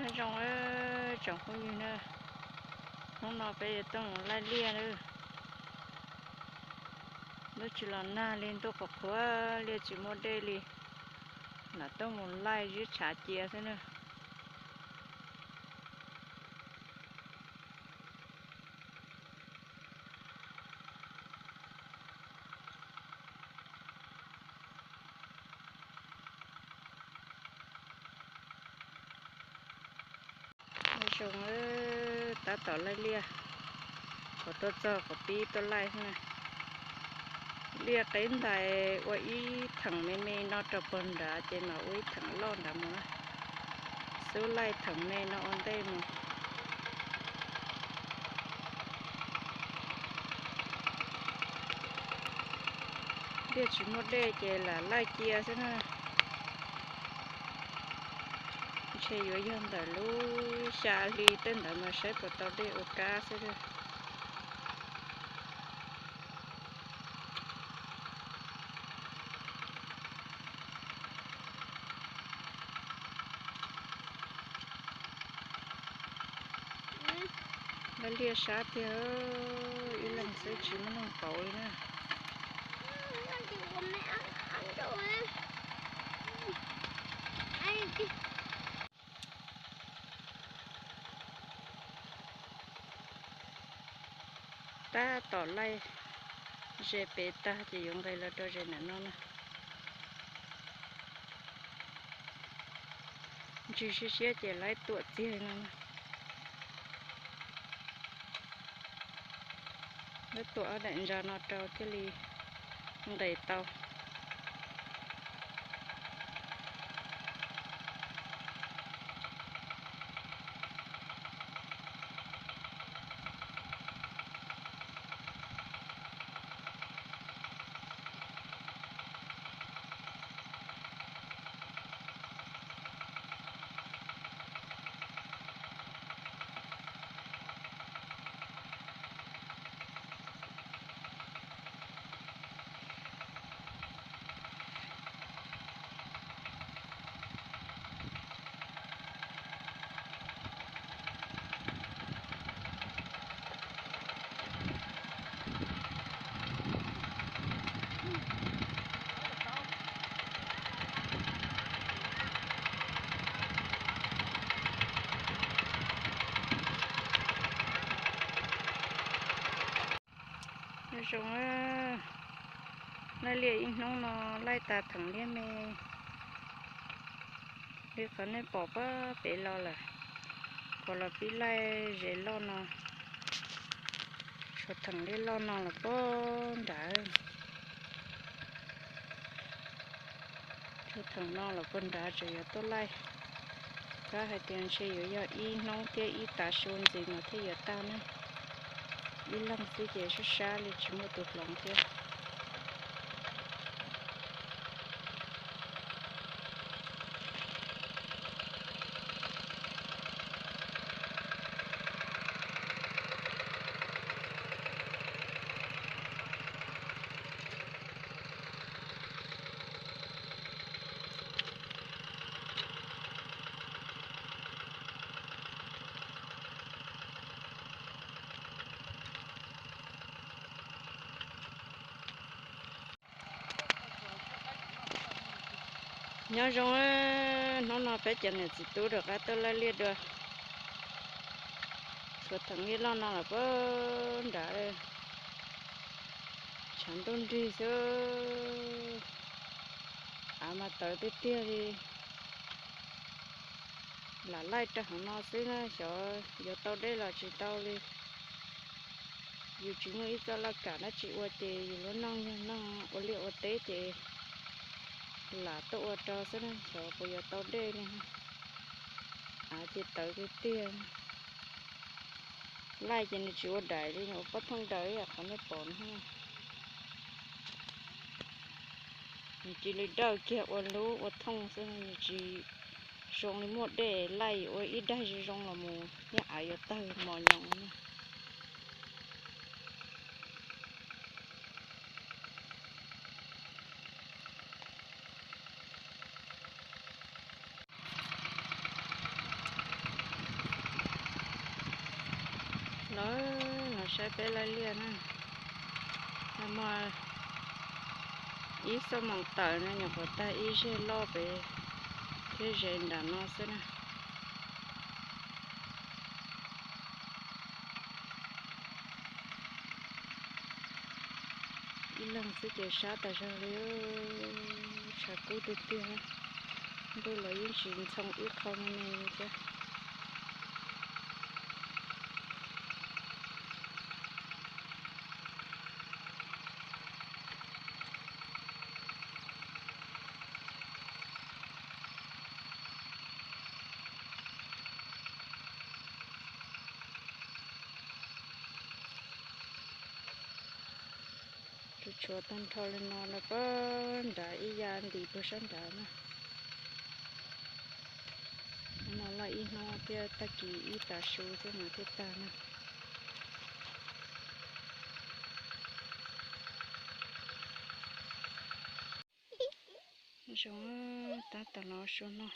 Nyob zoo tsoom phooj ywg na, hnub no peb yuav tuaj mus laij liaj na. Ntuj tsis los nag li, ntuj qhuav qhuav, liaj tsis muaj dej li, lam tuaj mus laij zib tshav cia xwb na. Zoo, tab tom laij liaj, qhov tuaj txog qhov pib tuaj laij na. Liaj qeb ntais ua ib theem me me no rau puag nrad ces mam ua ib theem loj nrad mus na. Xub laij theem me no ua ntej mus. Liaj tsis muaj dej ces lam laij cia xwb na. Ntshe yuav yog ntawm lub xya hli tej ntawd mas saib puas tau dej ua kab xwb. Laij liaj sab tiag, ib leeg xwb tsis muaj neeg pauv li na. Tab tom laij ze pem tag ces yuav nqis los rau ze ntawm no na. Ntswg siab siab ces laib tuam txiag no na. Laib tuam ob daim ntsa no rau thiaj li nqis tau. Zoo, laij liaj ib hnub no laij tas theem liaj me li qhov nej pom pab pem los lawm. Qhov los pib laij ze loj no, tshuav theem liaj loj no los pab nrad. Tshuav theem no los pab nrad tseem yuav tuaj laij. Tab hais tias ntshe yuav yog ib hnub thiab ib tav su ntxiv mas thiaj yuav tag na. Ib leeg xwb ces sab sab li tsis muaj tus hloov thiab. Nyob zoo, hnub no peb cov niam txiv tub rov qab tuaj laij liaj dua. Tshuav theem liaj loj no los pab nrad, tshav ntuj nrig xwb, av mas tawv tiag tiag li. Lam laij rau hauv no xwb na, xyov yuav tau dej los tsis tau li. Yus tsis muaj ib txoj laj kam dab tsi ua ces yus lub neej yog neej ua liaj ua teb ces lam tuaj ua rau xwb na, xyov puas yuav tau dej li. Av ces tawv tiag tiag. Laij ces nws tsis ua daim li, nws ua pob thooj daws ib yam qhov nej pom no. Nws cia li dawj kiag ua lub ua thooj xwb, nws tsis zoo li muaj dej laij ua ib daig zoo zoo los mus thiab av yuav tawg mos nyoos. Saib peb laij liaj na, muaj ib xuab moos tawm no nyuam qhuav tag ib zeg loj pem thiab ze nram no xwb na. Ib leeg xwb ces sab tas zog li, tshav kub tiag tiag, ntuj los yeej tsis ntxhoo ib qho me me li thiab. Tsuas tshuav tag nrho li no lawm pob nrad ib yam ntim puag sab nrad na. Hnub no loj ib hnub thiab tag kis ib tav su xwb mas thiaj tag na. Zoo, tab tom los su no,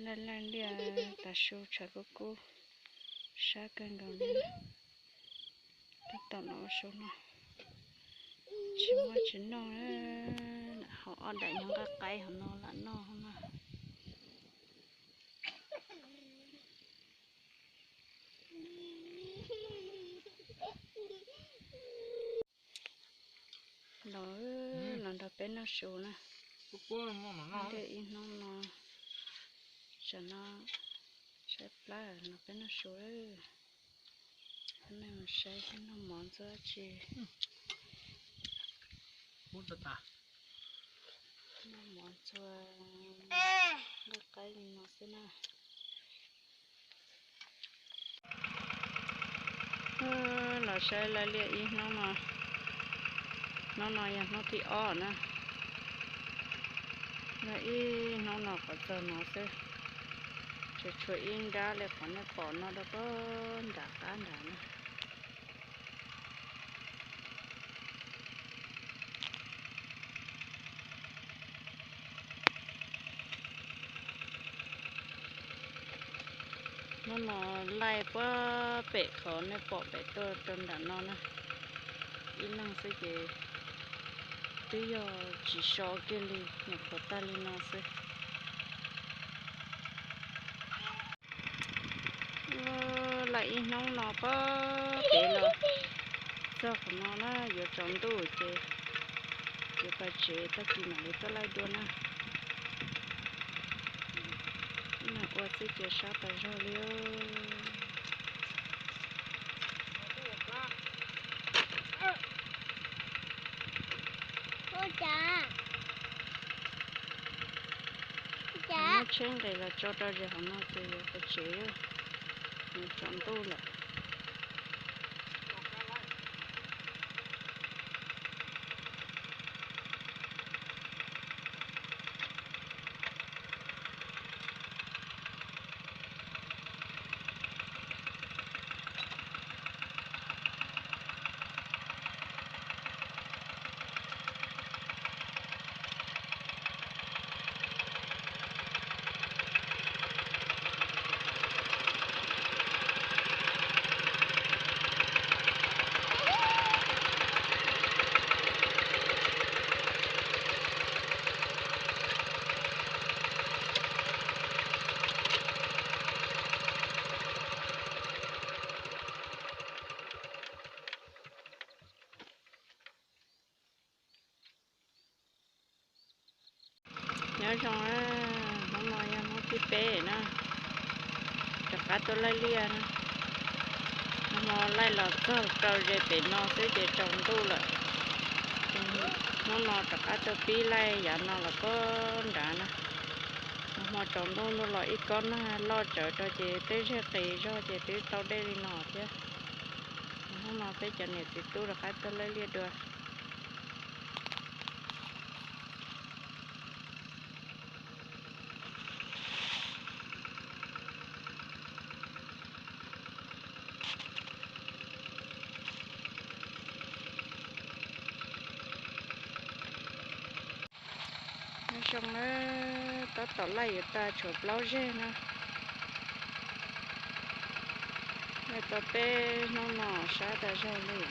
laij laij liaj tav su tshav kub kub, sab kawg nkaus li. Tab tom los su no, tsis muaj tsis noj, hauv ob daim nyob nqaij qaib hauv no lam noj na. Los, los nrog peb noj su na. Ib hnub no, tam no saib plab los peb noj su lawm. Nej mus saib saib noj mov ntxuav tsi. Noj mov ntxuav nqaij qaib li no xwb na. Los saib laij liaj ib hnub no, hnub no yog hnub thib ob na. Yog ib hnub no qhov txog no xwb, tsuas tshuav ib nrab li qhov nej pom no rau pob nram qab nrad na. Hnub no laij puag pem qhov nej pom pem tuaj rau nram no na. Ib leeg xwb ces twb yog tsis so kiag li, nyuam qhuav tag li no xwb. Laij ib hnub no pob pem no, txog qhov no na yuav tsaus ntuj ces yuav pais tsev, tag kis mam li tuaj laij dua na. Ib leeg ua txuj ci sab tas zog li. Muab tsheb nqis los tso rau ze hauv no ces yuav pais tsev, yuav tsaus ntuj lawm. Nyob zoo, hnub no yog hnub thib peb na, rov qab tuaj laij liaj na. Hnub no laij los txog rau ze pem no xwb ces tsaus ntuj lawm. Hnub no rov qab tuaj pib laij yav no los pob nrad na. Nag hmo tsaus ntuj ntuj los ib kob nag loj tsawv rau ces tej zej qis zog ces twb tau dej li no thiab. Hnub no peb cov niam txiv tub rov qab tuaj laij liaj dua. Nyob zoo na, tab tom laij yuav tag tshuav plaub zeg na. Tau peb hnub no sab tas zog li.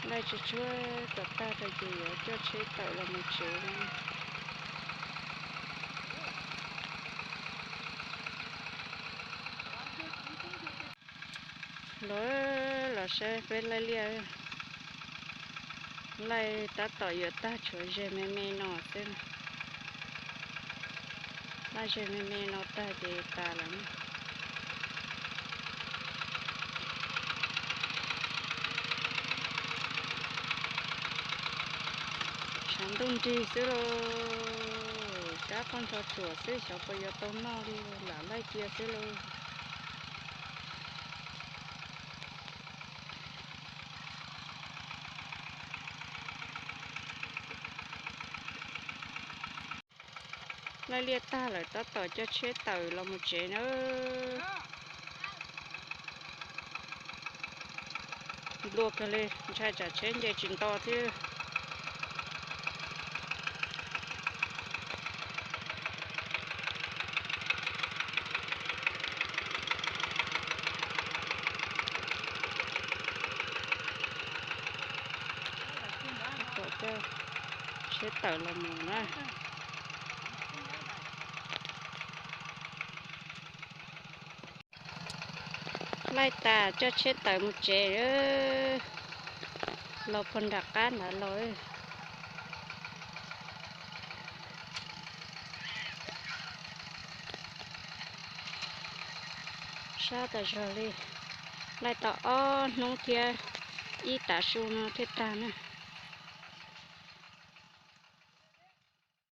Laij tsuag tsuag kom tag rau ces yuav coj tsheb tawm los mus tsev. Los, los saib peb laij liaj, laij tab tom yuav tag, tshuav zeg me me no xwb. Laij zeg me me no tag ces tas lawm. Tshav ntuj nrig xwb lauj, kab qaug nrho tsuam xwb, xyov puas yuav tau noj li, lam laij cia xwb lauj. Laij liaj tag lawm tab tom coj tsheb tawm los mus tsev na. Nplua kawg li, ntshai tsam tsheb nce tsis nto thiab. Tab tom coj tsheb tawm los mus na. Laij tas coj tsheb tawm mus tsev, los puag nram qab nrad los. Sab tas zog li, laij tau ob hnub thiab ib tav su no thiaj tag na.